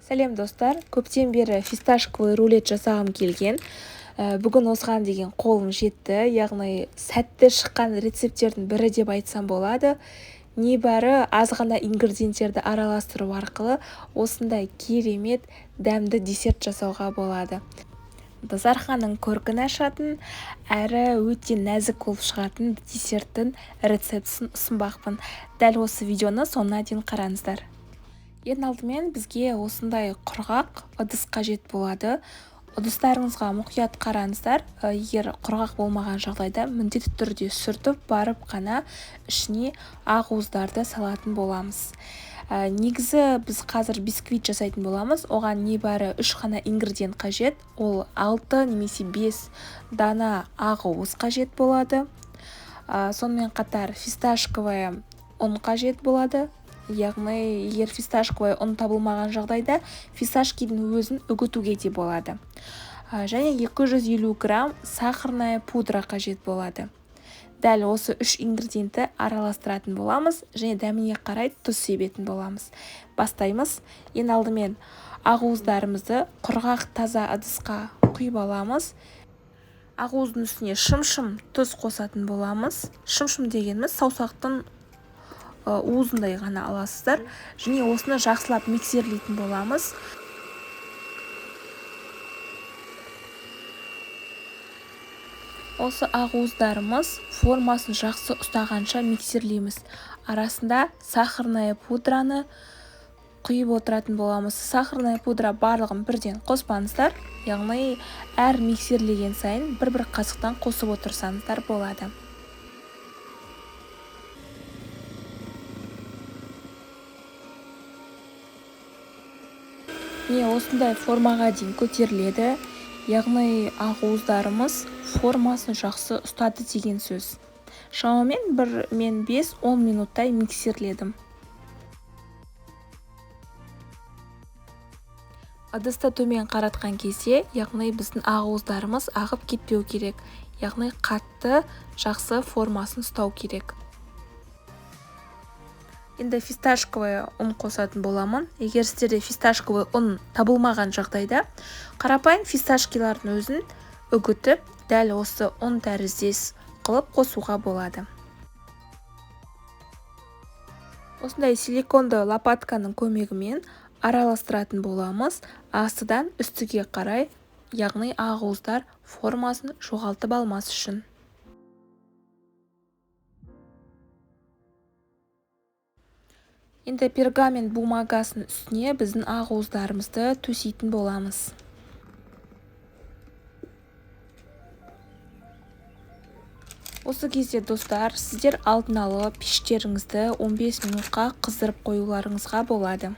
Сәлем, достар! Көптен бері фисташковый рулет жасағым келген. Бүгін осыған деген қолым жетті, яғни сәтті шыққан рецепттердің бірі деп айтсам болады. Небәрі аз ғана ингредиенттерді араластыру арқылы осындай керемет дәмді десерт жасауға болады. Дастарханның көркін ашатын, әрі өте нәзік болып шығатын десерттің рецептісін ұсынбақпын. Дәл осы видеоны соңына дейін қараңыздар. Ең алдымен бізге осындай құрғақ ыдыс қажет болады. Ыдыстарыңызға мұқият қараңыздар. Егер құрғақ болмаған жағдайда, міндетті түрде сүртіп барып қана ішіне ақуыздарды салатын боламыз. Негізі біз қазір бисквит жасайтын боламыз. Оған небәрі үш қана ингредиент қажет. Ол 6 немесе 5 дана ақуыз қажет болады. Сонымен қатар фисташковая ұн қажет болады. Яғни егер фисташковый ұн табылмаған жағдайда, фисташкидің өзін үгітуге де болады. Және 250 грамм сахарная пудра қажет болады. Дәл осы үш ингредиентті араластыратын боламыз және дәміне қарай тұз себетін боламыз. Бастаймыз. Ең алдымен ақуыздарымызды құрғақ таза ыдысқа құйып аламыз. Ақуыздың үстіне шым-шым тұз қосатын боламыз. Шым-шым дегеніміз саусақтың уызындай ғана аласыздар. Және осыны жақсылап миксерлейтін боламыз. Осы ақуыздарымыз формасын жақсы ұстағанша миксерлейміз. Арасында сахарная пудраны құйып отыратын боламыз. Сахарная пудра барлығын бірден қоспаңыздар, яғни әр миксерлеген сайын бір-бір қасықтан қосып отырсаңыздар болады. Міне, осындай формаға дейін көтеріледі, яғни ақуыздарымыз формасын жақсы ұстады деген сөз. Шамамен бір мен 5-10 минуттай миксерледім. Ыдысты төмен қаратқан кезде, яғни біздің ақуыздарымыз ағып кетпеу керек, яғни қатты жақсы формасын ұстау керек. Енді фисташковый ұн қосатын боламын. Егер сіздерде фисташковый ұн табылмаған жағдайда, қарапайым фисташкилардың өзін үгітіп, дәл осы ұн тәріздес қылып қосуға болады. Осындай силиконды лопатканың көмегімен араластыратын боламыз. Астыдан үстіге қарай, яғни ақуыздар формасын жоғалтып алмас үшін. Енді пергамент бумагасының үстіне біздің ақуыздарымызды төсейтін боламыз. Осы кезде, достар, сіздер алдын ала пештеріңізді 15 минутқа қыздырып қоюларыңызға болады.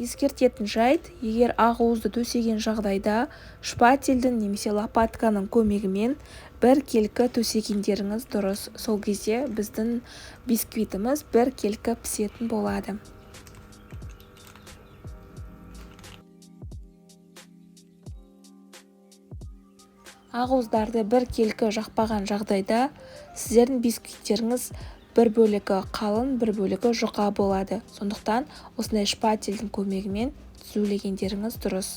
Ескертетін жайт: егер ақуызды төсеген жағдайда, шпательдің немесе лопатканың көмегімен бір келкі төсегендеріңіз дұрыс. Сол кезде біздің бисквитіміз бір келкі пісетін болады. Ақуыздарды бір келкі жақпаған жағдайда, сіздердің бисквиттеріңіз бір бөлігі қалың, бір бөлігі жұқа болады. Сондықтан осындай шпательдің көмегімен түзулегендеріңіз дұрыс.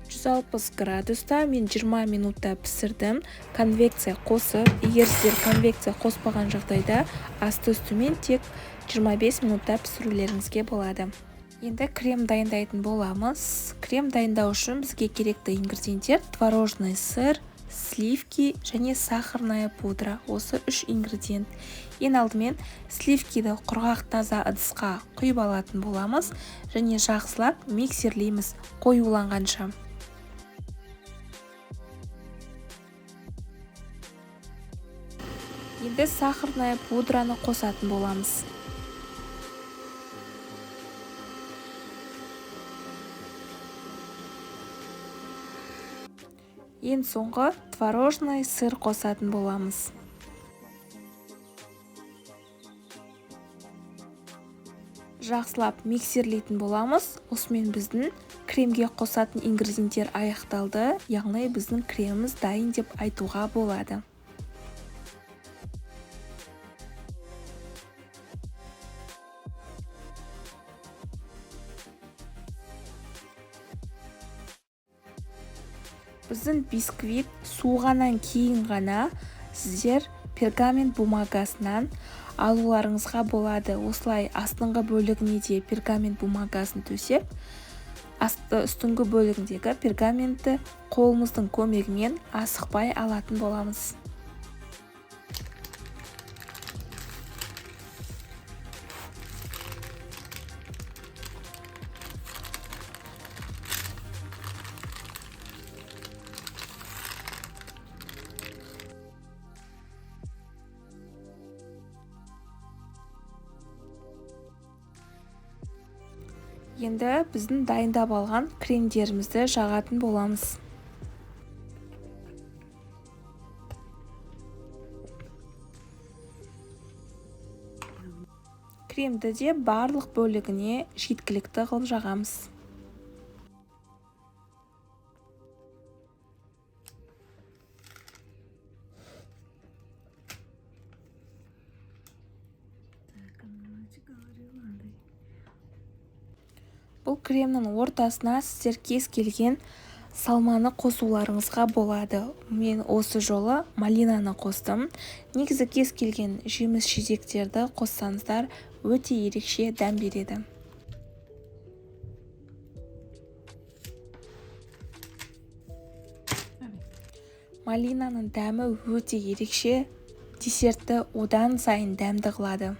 160 градуста мен 20 минутта пісірдім, конвекция қосып. Егер сіздер конвекция қоспаған жағдайда, асты үстімен тек 25 минутта пісірулеріңізге болады. Енді крем дайындайтын боламыз. Крем дайындау үшін бізге керекті ингредиенттер: творожный сыр, сливки және сахарная пудра. Осы үш ингредиент. Ең алдымен сливкиді құрғақ таза ыдысқа құйып алатын боламыз және жақсылап миксерлейміз қоюланғанша. Енді сахарная пудраны қосатын боламыз. Ең соңғы творожный сыр қосатын боламыз. Жақсылап миксерлейтін боламыз. Осымен біздің кремге қосатын ингредиенттер аяқталды, яғни біздің креміміз дайын деп айтуға болады. Біздің бисквит суығаннан кейін ғана сіздер пергамент бумагасынан алуларыңызға болады. Осылай астыңғы бөлігіне де пергамент бумагасын төсеп, үстіңгі бөлігіндегі пергаментті қолымыздың көмегімен асықпай алатын боламыз. Енді біздің дайындап алған кремдерімізді жағатын боламыз. Кремді де барлық бөлігіне жеткілікті қылып жағамыз. Бұл кремнің ортасына сіздер кез келген салманы қосуларыңызға болады. Мен осы жолы малинаны қостым. Негізі кез келген жеміс жидектерді қоссаңыздар өте ерекше дәм береді. Малинаның дәмі өте ерекше, десертті одан сайын дәмді қылады.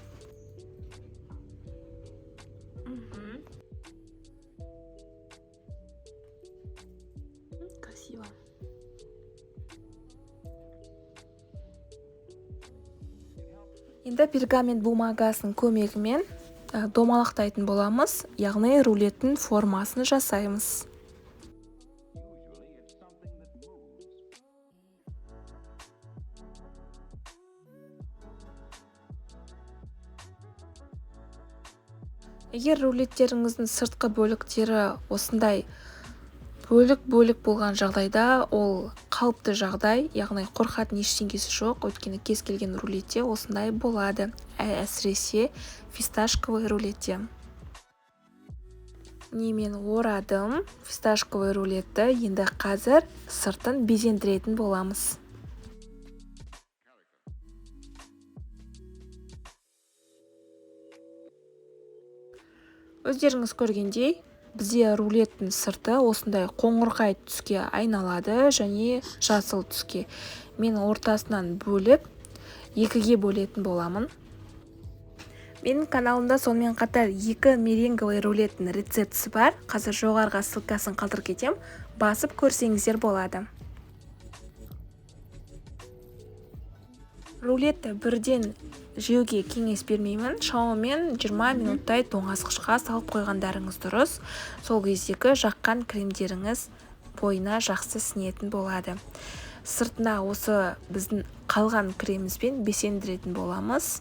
Красиво. Енді пергамент бумагасының көмегімен домалақтайтын боламыз, яғни рулеттің формасын жасаймыз. Егер рулеттеріңіздің сыртқы бөліктері осындай бөлік-бөлік болған жағдайда, ол қалыпты жағдай, яғни қорқатын ештеңесі жоқ, өйткені кез келген рулетте осындай болады, әсіресе фисташковый рулетте. Міне мен орадым фисташковый рулетті, енді қазір сыртын безендіретін боламыз. Өздеріңіз көргендей, бізде рулеттің сырты осындай қоңырқай түске айналады және жасыл түске. Мен ортасынан бөліп, екіге бөлетін боламын. Менің каналымда сонымен қатар 2 меренговый рулеттің рецептісі бар. Қазір жоғарыға ссылкасын қалдырып кетем, басып көрсеңіздер болады. Рулетті бірден жеуге кеңес бермеймін. Шамамен 20 минуттай тоңазытқышқа салып қойғандарыңыз дұрыс. Сол кездегі жаққан кремдеріңіз бойына жақсы сіңетін болады. Сыртына осы біздің қалған кремімізбен безендіретін боламыз.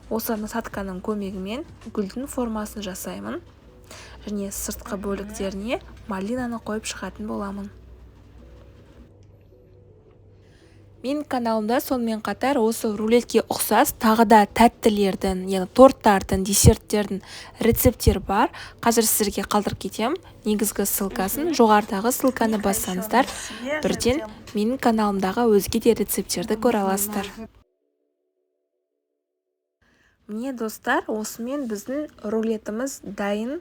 Осы насадканың көмегімен гүлдің формасын жасаймын. Және сыртқы бөліктеріне малинаны қойып шығатын боламын. Менің каналымда сонымен қатар осы рулетке ұқсас тағы да тәттілердің, яғни торттардың, десерттердің рецепттері бар. Қазір сіздерге қалдырып кетемін. Негізгі ссылкасын, жоғарыдағы ссылканы бассаңыздар, бірден менің каналымдағы өзге де рецепттерді көре аласыздар. Міне достар, осымен біздің рулетіміз дайын.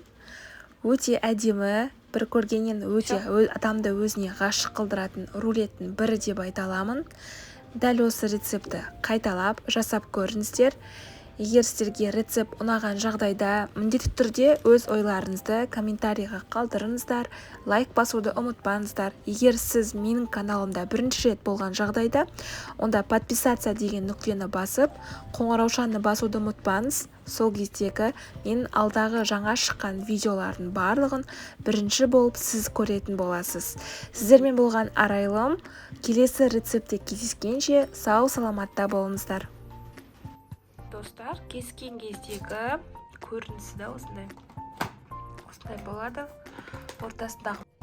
Өте әдемі, бір көргеннен өте адамды өзіне ғашық қылдыратын рулеттің бірі деп айта аламын. Дәл осы рецептті қайталап жасап көріңіздер. Егер сіздерге рецепт ұнаған жағдайда міндетті түрде өз ойларыңызды комментарийға қалдырыңыздар, лайк басуды ұмытпаңыздар. Егер сіз менің каналымда бірінші рет болған жағдайда, онда подписаться деген нүктені басып, қоңыраушаны басуды ұмытпаңыз. Сол кездегі менің алдағы жаңа шыққан видеолардың барлығын бірінші болып сіз көретін боласыз. Сіздермен болған Арайлым. Келесі рецептте кездескенше сау саламатта болыңыздар. Достар, кескен кездегі Көрінісі да осындай осындай болады. Ортасындағы